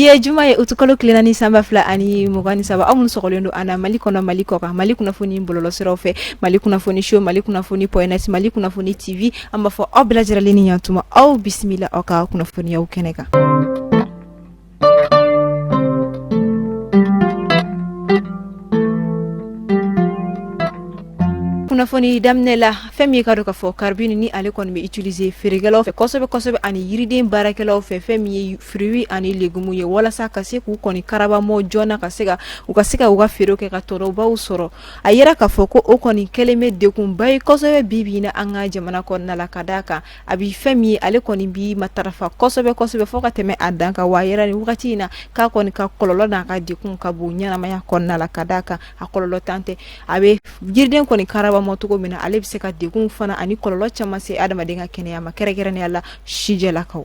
Bi ye juma ye, utukalo tile 4, san 2023. Aw minnu sɔgɔlen don an na Mali kɔnɔ, Mali kɔ kan, Mali kunnafoni bɔlɔlɔsiraw fɛ, Mali kunnafoni show, Mali kunnafoni point net, Mali kunnafoni TV, an b'a fɔ aw bɛɛ lajɛlen ni ɲantuma, aw bisimila aw ka kunnafoniyaw kɛnɛ kan. Kunnafoni daminɛ la, fɛn min ye ka dɔn k'a fɔ carbure ni ale kɔni bɛ utiliser feerekɛlaw fɛ kosɛbɛ kosɛbɛ ani yiriden baarakɛlaw fɛ, fɛn min ye fruits ani légumes ye, walasa ka se k'u kɔni karabamɔ joona, ka se ka u ka se ka u ka feere kɛ ka tɔnɔbaw sɔrɔ. A yira k'a fɔ ko o kɔni kɛlen bɛ degunba ye kosɛbɛ bi bi in na an ka jamana kɔnɔna la, ka d'a kan a bi fɛn min ye, ale kɔni bi matarafa kosɛbɛ kosɛbɛ fo ka tɛmɛ a dan kan. Wa a yɛrɛ ni wagati in na k'a kɔni ka kɔlɔlɔ n'a ka degun ka bon ɲɛnamaya kɔnɔna la, ka d'a kan a kɔlɔlɔ tan tɛ. A bɛ jiriden kɔni karabamɔ cogo min na, ale bɛ se ka degun fana ani kɔlɔlɔ caman se adamaden ka kɛnɛya ma, kɛrɛnkɛrɛnnenya la sijɛlakaw.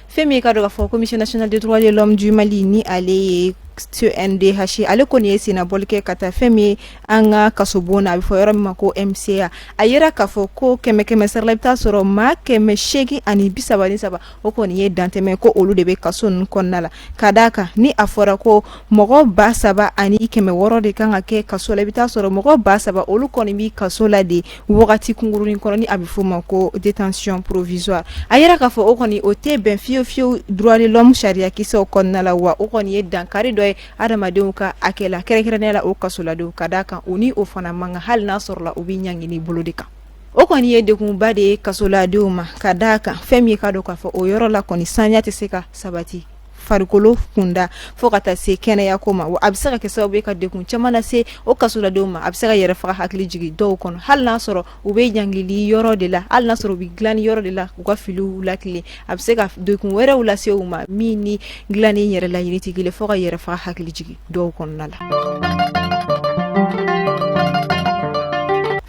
Fɛn min ka dɔn k'a fɔ Commission nationale des droits de l'homme du Mali, ni ale ye CNDH, ale kɔni ye sennabɔli kɛ ka taa fɛn min ye an ka kasobon na, a bɛ fɔ yɔrɔ min ma ko MCA. A yira k'a fɔ ko kɛmɛ kɛmɛ sara la, i bɛ taa sɔrɔ maa 833, o kɔni ye dantɛmɛ ko olu de bɛ kaso ninnu kɔnɔna la. Ka d'a kan ni a fɔra ko mɔgɔ 3600 de kan ka kɛ kaso la, i bɛ taa sɔrɔ mɔgɔ 3000, olu kɔni bɛ kaso la de wagati kunkurunnin kɔnɔ, ni a bɛ f'o ma ko détention provisoire. A yira k'a fɔ o kɔni o tɛ bɛn fiyewu fiyewu droit de l'homme sariya kisɛw kɔnɔna la, wa o kɔni ye dankari dɔ ye adamadenw ka hakɛ la, kɛrɛnkɛrɛnnenya la o kasoladenw, ka d'a kan u ni o fana man kan, hali n'a sɔrɔla u bɛ ɲangini bolo de kan. O kɔni ye degunba de ye kasoladenw ma, ka d'a kan fɛn min ye ka dɔn k'a fɔ o yɔrɔ la kɔni saniya tɛ se ka sabati farikolo kunda fo ka taa se kɛnɛya ko ma. Wa a bɛ se ka kɛ sababu ye ka degun caman lase o kasoladenw ma. A bɛ se ka yɛrɛ faga hakili jigin dɔw kɔnɔ, hali n'a sɔrɔ u bɛ ɲangili yɔrɔ de la, hali n'a sɔrɔ u bɛ dilanni yɔrɔ de la u ka filiw latilen, a bɛ se ka degun wɛrɛw lase u ma min ni dilanni yɛrɛ laɲini tɛ kelen, fo ka yɛrɛ faga hakili jigin dɔw kɔnɔna la.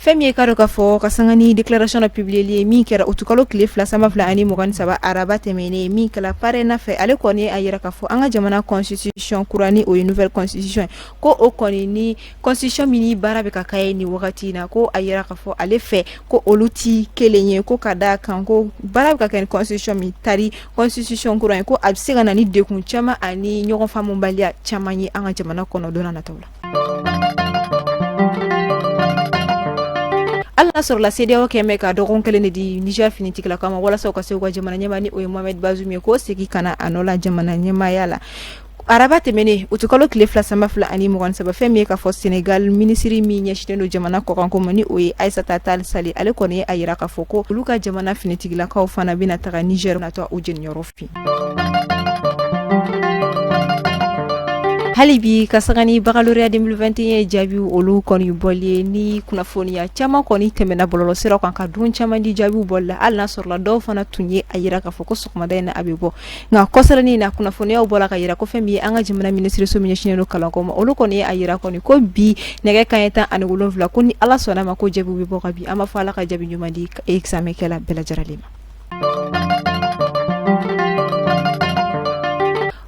Fɛn min ye ka dɔn k'a fɔ ka sanga ni déclaration dɔ publier ye min kɛra utukalo tile 2, san 2023, araba tɛmɛnen, min kɛra PARENA fɛ, ale kɔni a yira k'a fɔ an ka jamana constitution kura, ni o ye nouvelle constitution ye, ko o kɔni ni constitution min ni baara bɛ ka k'a ye nin wagati in na, ko a yira k'a fɔ ale fɛ ko olu ti kelen ye, ko ka d'a kan ko baara bɛ ka kɛ ni constitution min tari constitution kura ye, ko a bɛ se ka na ni degun caman ani ɲɔgɔn faamubaliya caman ye an ka jamana kɔnɔ don nataw la. Hali n'a sɔrɔla CEDEAO kɛn bɛ ka dɔgɔkun kelen de di Niger finitigilakaw ma walasa u ka se u ka jamana ɲɛmaa, ni o ye Mohamed Bazoum ye, k'o segin ka na a nɔ la jamana ɲɛmaaya la. Araba tɛmɛnen, utukalo tile 2, san 2023, fɛn min ye k'a fɔ Senegal minisiri min ɲɛsinnen don jamana kɔkanko ma, ni o ye Aïssata Tall Sall, ale kɔni ye a yira k'a fɔ ko olu ka jamana finitigilakaw fana bɛna taga Niger natɔ u jeniyɔrɔ fin. Hali bi ka sanga ni baccalauréat 2021 jaabiw olu kɔni bɔli ye, ni kunnafoniya caman kɔni tɛmɛna bɔlɔlɔsiraw kan ka don caman di jaabiw bɔli la, hali n'a sɔrɔla dɔw fana tun ye a yira k'a fɔ ko sɔgɔmada in na a bɛ bɔ. Nka kɔsɛrɛnin na, kunnafoniyaw bɔra ka yira ko fɛn min ye an ka jamana minisiriso min ɲɛsinnen don kalanko ma, olu kɔni ye a yira kɔni ko bi nɛgɛ kanɲɛ 17, ko ni Ala sɔnna ma, ko jaabiw bɛ bɔ ka bi. An b'a fɔ Ala ka jaabi ɲuman di examen kɛla bɛɛ lajɛlen ma.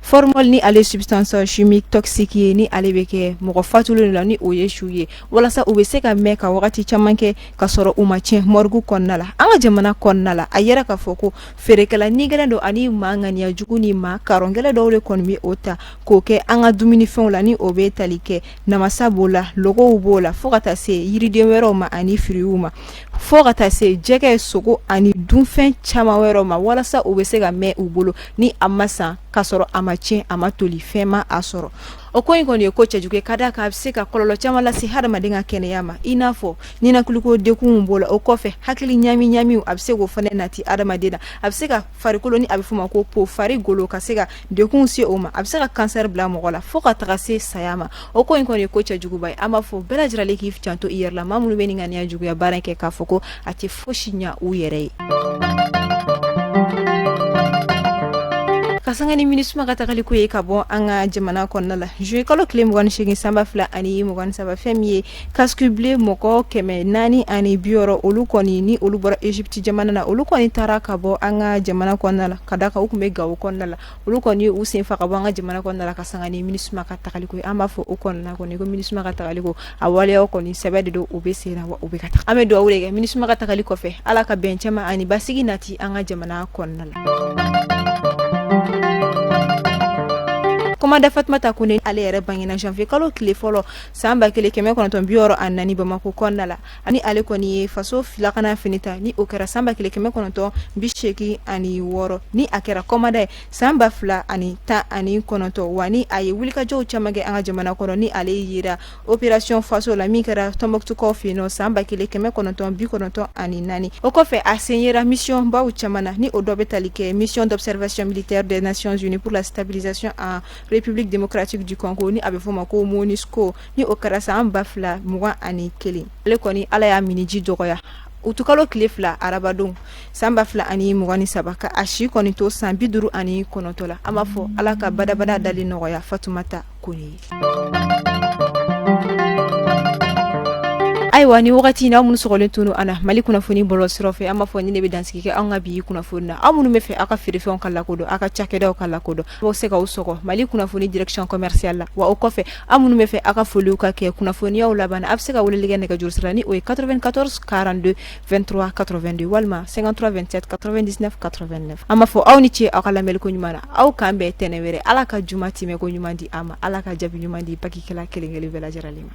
Formol, ni ale substance chimique toxique ye, ni ale bɛ kɛ mɔgɔ fatulen la, ni o ye su ye, walasa u bɛ se ka mɛn ka wagati caman kɛ ka sɔrɔ u ma tiɲɛ morgue kɔnɔna la an ka jamana kɔnɔna la. A yira k'a fɔ ko feerekɛla ni gɛlɛn don ani maa ŋaniya jugu ni maa karɔngɛlɛn dɔw de kɔni bɛ o ta k'o kɛ an ka dumunifɛnw la, ni o bɛ tali kɛ namasa b'o la, logow b'o la, fo ka taa se yiriden wɛrɛw ma ani fruitsw ma, fo ka taa se jɛgɛ, sogo ani dunfɛn caman wɛrɛw ma, walasa u bɛ se ka mɛn u bolo ni a ma san ka sɔrɔ a ma tiɲɛ, a ma toli, fɛn ma a sɔrɔ. O ko in kɔni ye ko cɛjugu ye, ka d'a kan a bɛ se ka kɔlɔlɔ caman lase hadamaden ka kɛnɛya ma, i n'a fɔ ninakili degunw b'o la. O kɔfɛ, hakili ɲami ɲamiw, a bɛ se k'o fana nati hadamaden na. A bɛ se ka farikolo, ni a bɛ f'o ma ko peau, fari golo, ka se ka degun se o ma. A bɛ se ka cancer bila mɔgɔ la fo ka taga se saya ma. O ko in kɔni ye ko cɛjuguba ye. An b'a fɔ bɛɛ lajɛlen k'i janto i yɛrɛ la. Maa minnu bɛ nin ŋaniya juguya baara kɛ, k'a fɔ ko a tɛ fosi ɲɛ u yɛrɛ ye. Ka sanga ni MINUSMA ka tagaliko ye ka bɔ an ka jamana kɔnɔna la, juillet kalo tile 28 san 2023, fɛn min ye casque bleu mɔgɔ 460, olu kɔni ni olu bɔra Egypte jamana na, olu kɔni taara ka bɔ an ka jamana kɔnɔna la, ka da kan u tun bɛ Gawo kɔnɔna la. Olu kɔni u sen fa ka bɔ an ka jamana kɔnɔna la ka sanga ni MINUSMA ka tagaliko ye. An b'a fɔ o kɔnɔna kɔni ko MINUSMA ka tagaliko, a waleyaw kɔni sɛbɛ de don, u bɛ sen na wa u bɛ ka taa. An bɛ dugawu de kɛ MINUSMA ka tagali kɔfɛ, Ala ka bɛn caman ani basigi nati an ka jamana kɔnɔna la. Commandant Fatumata Kone, ale yɛrɛ bangena janvier kalo tile fɔlɔ san 1964 Bamakɔ kɔnɔna la. Ani ale kɔni ye faso lakana fini ta, ni o kɛra san 1986, ni a kɛra commandant ye san 2019. Wa ni a ye wulikajɔw caman kɛ an ka jamana kɔnɔ, ni ale yera opération Faso la min kɛra Tɔnbukutukaw fɛ yen nɔ san 1994. O kɔfɛ, a sen yera mission baw caman na, ni o dɔ bɛ tali kɛ mission d'observation militaire des Nations Unies pour la stabilisation en République démocratique du Congo, ni a bɛ fɔ o ma ko MONUSCO, ni o kɛra san 2021. Ale kɔni, Ala y'a miniji dɔgɔya utukalo tile 2 arabadon san 2023, ka a si kɔni to san 59 la. An b'a fɔ Ala ka badabada dali nɔgɔya Fatumata Kone ye. Ayiwa, ni wagati in, aw minnu sɔgɔlen tun an na Mali kunnafoni bɔlɔlɔ sira fɛ, an b'a fɔ ni ne bɛ dansigi kɛ anw ka bi kunnafoni na. Aw minnu bɛ fɛ aw ka feerefɛnw ka lakodɔn, aw ka cakɛdaw ka lakodɔn, aw bɛ se k'aw sɔgɔ Mali kunnafoni direction commerciale la. Wa o kɔfɛ, aw minnu bɛ fɛ aw ka foliw ka kɛ kunnafoniyaw laban na, a bɛ se ka weleli kɛ nɛgɛjuru sira, ni o ye 94 42 23 82 walima 53 27 99 89. An b'a fɔ aw ni ce aw ka lamɛnliko ɲuman na. Aw k'an bɛn tɛnɛn wɛrɛ. Ala ka juma timɛko ɲuman di an ma. Ala ka jaabi ɲuman di bakikɛla kelen kelen bɛɛ lajɛlen ma.